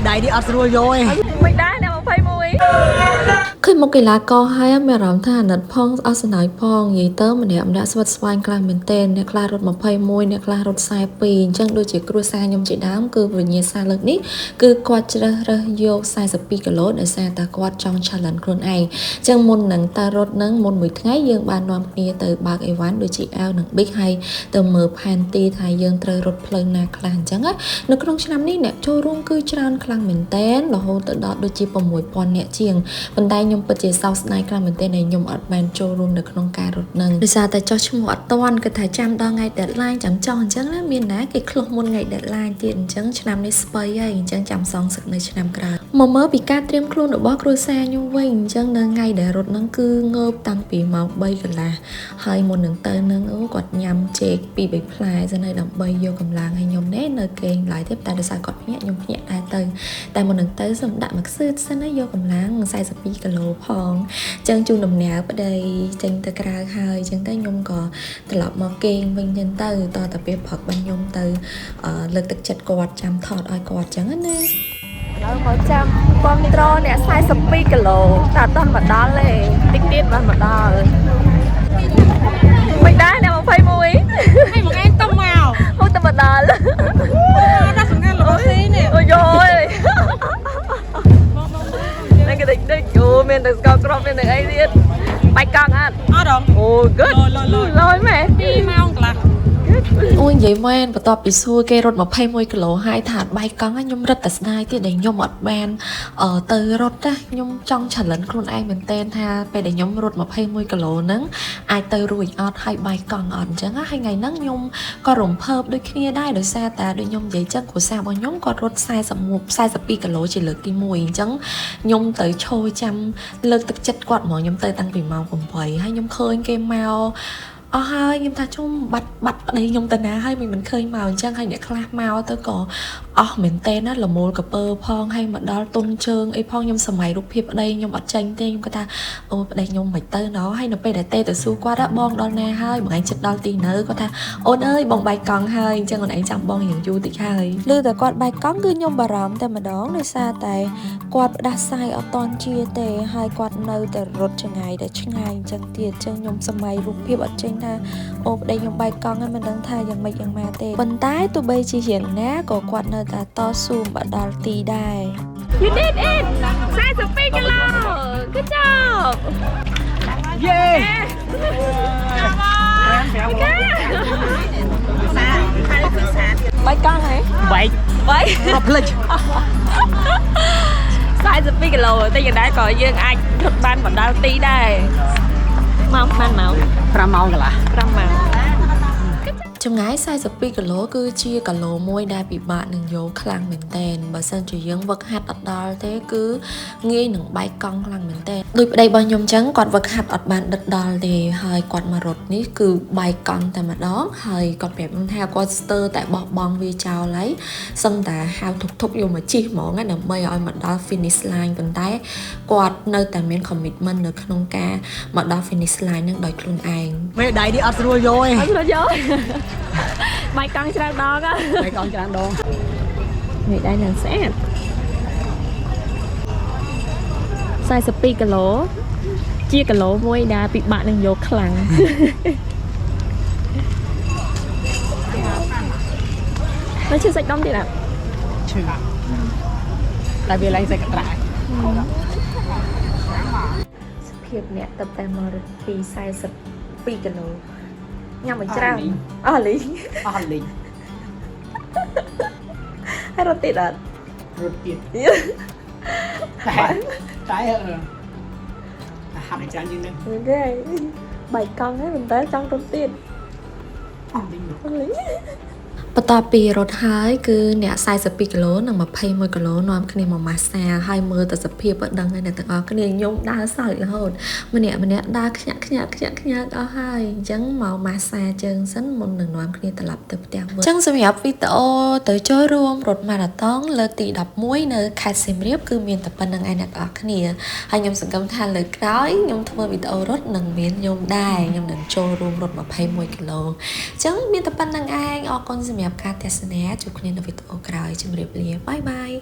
ដៃនេះអត់ស្រួលយកទេ មិនដែរអ្នក21 ឃើញមកកីឡាករហើយមានអារម្មណ៍ថាអាណិតផងអស់សំណើចផងនិយាយទៅម្នាក់ម្នាក់ស្វិតស្វាញខ្លាំងមែនទែនអ្នកខ្លះរត់21អ្នកខ្លះរត់42អញ្ចឹងដូចជាគ្រួសារខ្ញុំជាដើមគឺវិញ្ញាសាលើកនេះគឺគាត់ជ្រើសរើសយក42គីឡូដោយសារតែគាត់ចង់ challenge ខ្លួនឯងអញ្ចឹងមុននឹងតើរត់នឹងមុនមួយថ្ងៃយើងបាននាំគ្នាទៅបើកអីវ៉ាន់ដូចជាអាវនិងប៊ិចហើយទៅមើលផែនទីថាយើងត្រូវរត់ផ្លូវណាខ្លះអញ្ចឹងណានៅក្នុងឆ្នាំនេះអ្នកចូលរួមគឺច្រើនខ្លាំងមែនទែនរហូតទៅដល់ដូចជា6000អ្នកជាង ប៉ុន្តែខ្ញុំពិតជាសោកស្ដាយខ្លាំងមែនទែនដែលខ្ញុំអត់បានចូលរួមនៅក្នុងការរត់នឹងដោយសារតែចោះឈ្មោះអត់ទាន់គឺថាចាំដល់ថ្ងៃ deadline ចាំចោះអញ្ចឹងណាមានណាគេឃ្លោះមុនថ្ងៃ deadline ទៀតអញ្ចឹងឆ្នាំនេះស្បៃហើយអញ្ចឹងចាំសងសឹកនៅឆ្នាំក្រោយមកមើលពីការត្រៀមខ្លួនរបស់គ្រួសារខ្ញុំវិញអញ្ចឹងនៅថ្ងៃដែលរត់នឹងគឺងើបតាំងពីម៉ោង3កន្លះហើយមុននឹងទៅនឹងអូគាត់ញ៉ាំចេកពីរបីផ្លែសិនហើយដើម្បីយកកម្លាំងឲ្យខ្ញុំនេះនៅគេងឡើយទេតែដោយសារគាត់ភ្ញាក់ខ្ញុំភ្ញាក់ដែរទៅ តែមុននឹងទៅសូមដាក់មកសឿតសិនណាយកកម្លាំង42គីឡូផងអញ្ចឹងជូនដំណើរប្តីចេញទៅក្រៅហើយអញ្ចឹងទៅខ្ញុំក៏ត្រឡប់មកគេងវិញអញ្ចឹងទៅតតែពេលព្រឹកបានខ្ញុំទៅលើកទឹកចិត្តគាត់ចាំថតឲ្យគាត់អញ្ចឹងណា ដល់មកចាំគ្រប់ត្រអ្នក42គីឡូតែអត់ទាន់មកដល់ទេតិចទៀតបានមកដល់មិនដែរអ្នក21 ហើយមកឯងទៅមក ហូតទៅមកដល់ ដល់សំខាន់របស់ស៊ីនេះ អូយយនេះគេតិចតិចអូមានតែស្ករគ្រាប់មានតែអីទៀតបាច់កង់អត់ អត់ហង អូ good លយលយ លយមែន 2ម៉ោងកន្លះ អូយនិយាយមែនបន្ទាប់ពីសួរគេរត់21គីឡូហើយថាអត់បែកកង់ហ្នឹងខ្ញុំរត់តែស្ដាយទៀតដែលខ្ញុំអត់បានទៅរត់ណាខ្ញុំចង់ challenge ខ្លួនឯងមែនទែនថាពេលដែលខ្ញុំរត់21គីឡូហ្នឹងអាចទៅរួចអត់ហើយបែកកង់អត់អញ្ចឹងណាហើយថ្ងៃហ្នឹងខ្ញុំក៏រំភើបដូចគ្នាដែរដោយសារតែដូចខ្ញុំនិយាយចឹងគ្រួសាររបស់ខ្ញុំគាត់រត់41 42គីឡូជាលើកទី1អញ្ចឹងខ្ញុំទៅឈរចាំលើកទឹកចិត្តគាត់ហ្មងខ្ញុំទៅតាំងពីម៉ោង8ហើយខ្ញុំឃើញគេមក អស់ហើយខ្ញុំថាជុំបាត់បាត់ប្តីខ្ញុំទៅណាហើយមិនឃើញមកអញ្ចឹងហើយអ្នកខ្លះមកទៅក៏អស់មែនតេណាលមូលកពើផងហើយមកដល់ទុនជើងអីផងខ្ញុំសម័យរូបភាពប្តីខ្ញុំអត់ចេញទេខ្ញុំគាត់ថាអូប្តីខ្ញុំមិនទៅណោះហើយនៅពេលដែលទេទៅសួរគាត់ថាបងដល់ណាហើយបងឯងចិត្តដល់ទីនៅគាត់ថាអូនអើយបងបែកកង់ហើយអញ្ចឹងអូនឯងចាំបងយ៉ាងយូរតិចហើយ ឮតែគាត់បែកកង់គឺខ្ញុំបារម្ភតែម្ដងដោយសារតែគាត់ផ្ដាសាយអត់តន់ជាទេហើយគាត់នៅតែរត់ឆ្ងាយតែឆ្ងាយអញ្ចឹងទៀតអញ្ចឹងខ្ញុំសម័យរូបភាពអត់ចេញថាអូប្តីខ្ញុំបែកកង់ហើយមិនដឹងថាយ៉ាងម៉េចយ៉ាងម៉ាទេប៉ុន្តែទោះបីជាយ៉ាងណាក៏គាត់នៅតែតស៊ូមកដល់ទីដែរ You did it 42គីឡូ Good job. យេ បែកកង់ហ៎ បែក បែក រត់ភ្លេច 42គីឡូតែយ៉ាងដែរក៏យើងអាចរត់បានបណ្ដាលទីដែរម៉ោងប៉ុន្មានម៉ោង 5ម៉ោងកន្លះ 5ម៉ោង ចម្ងាយ42គីឡូគឺជាគីឡូមួយដែលពិបាកនឹងយកខ្លាំងមែនទែនបើសិនជាយើងវឹកហាត់អត់ដល់ទេគឺងាយនឹងបែកកង់ខ្លាំងមែនទែនដោយប្តីរបស់ខ្ញុំចឹងគាត់វឹកហាត់អត់បានដិតដល់ទេហើយគាត់មករត់នេះគឺបែកកង់តែម្ដងហើយគាត់ប្រាប់ខ្ញុំថាគាត់ស្ទើរតែបោះបង់វាចោលហើយសឹងតែហៅធុកធុកយកមកជិះហ្មងណាដើម្បីឲ្យមកដល់ finish line ប៉ុន្តែគាត់នៅតែមាន commitment នៅក្នុងការមកដល់ finish line នឹងដោយខ្លួនឯង មេដៃនេះអត់ស្រួលយកទេ អត់ស្រួលយកបែកកង់ច្រើនដងហ៎ បែកកង់ច្រើនដង នេះដែរនឹងស្អាត42គីឡូជាគីឡូមួយដែលពិបាកនឹងយកខ្លាំង នៅឈឺសាច់ដុំទៀតអត់ ឈឺតែវាឡើងសាច់កត្រាក់ សភាពអ្នកទៅតែមករត់ពី42គីឡូញ៉ាំមិនច្រើនអស់លីង អស់លីង ហើយរត់ទៀតអត់ រត់ទៀតតែតែអឺហាត់ឲ្យច្រើនជាងនេះ OK បែកកង់ហើយមិនតែចង់រត់ទៀត អស់លីង អស់លីង បន្ទាប់ពីរត់ហើយគឺអ្នក42គីឡូនិង21គីឡូនាំគ្នាមកម៉ាសាហើយមើលតែសភាពអត់ដឹងហើយអ្នកទាំងអស់គ្នាខ្ញុំដើរសើចរហូតម្នាក់ម្នាក់ដើរខ្ញាក់ខ្ញាក់ខ្ញាក់ខ្ញាក់អស់ហើយអញ្ចឹងមកម៉ាសាជើងសិនមុននឹងនាំគ្នាត្រឡប់ទៅផ្ទះវិញអញ្ចឹងសម្រាប់វីដេអូទៅចូលរួមរត់ម៉ារ៉ាតុងលើកទី11នៅខេត្តសៀមរាបគឺមានតែប៉ុណ្្នឹងឯងអ្នកទាំងអស់គ្នាហើយខ្ញុំសង្ឃឹមថាលើកក្រោយខ្ញុំធ្វើវីដេអូរត់នឹងមានខ្ញុំដែរខ្ញុំនឹងចូលរួមរត់21គីឡូអញ្ចឹងមានតែប៉ុណ្្នឹងឯងអរគុណសម្រាប់ការទស្សនាជួបគ្នានៅវីដេអូក្រោយជម្រាបលា bye bye.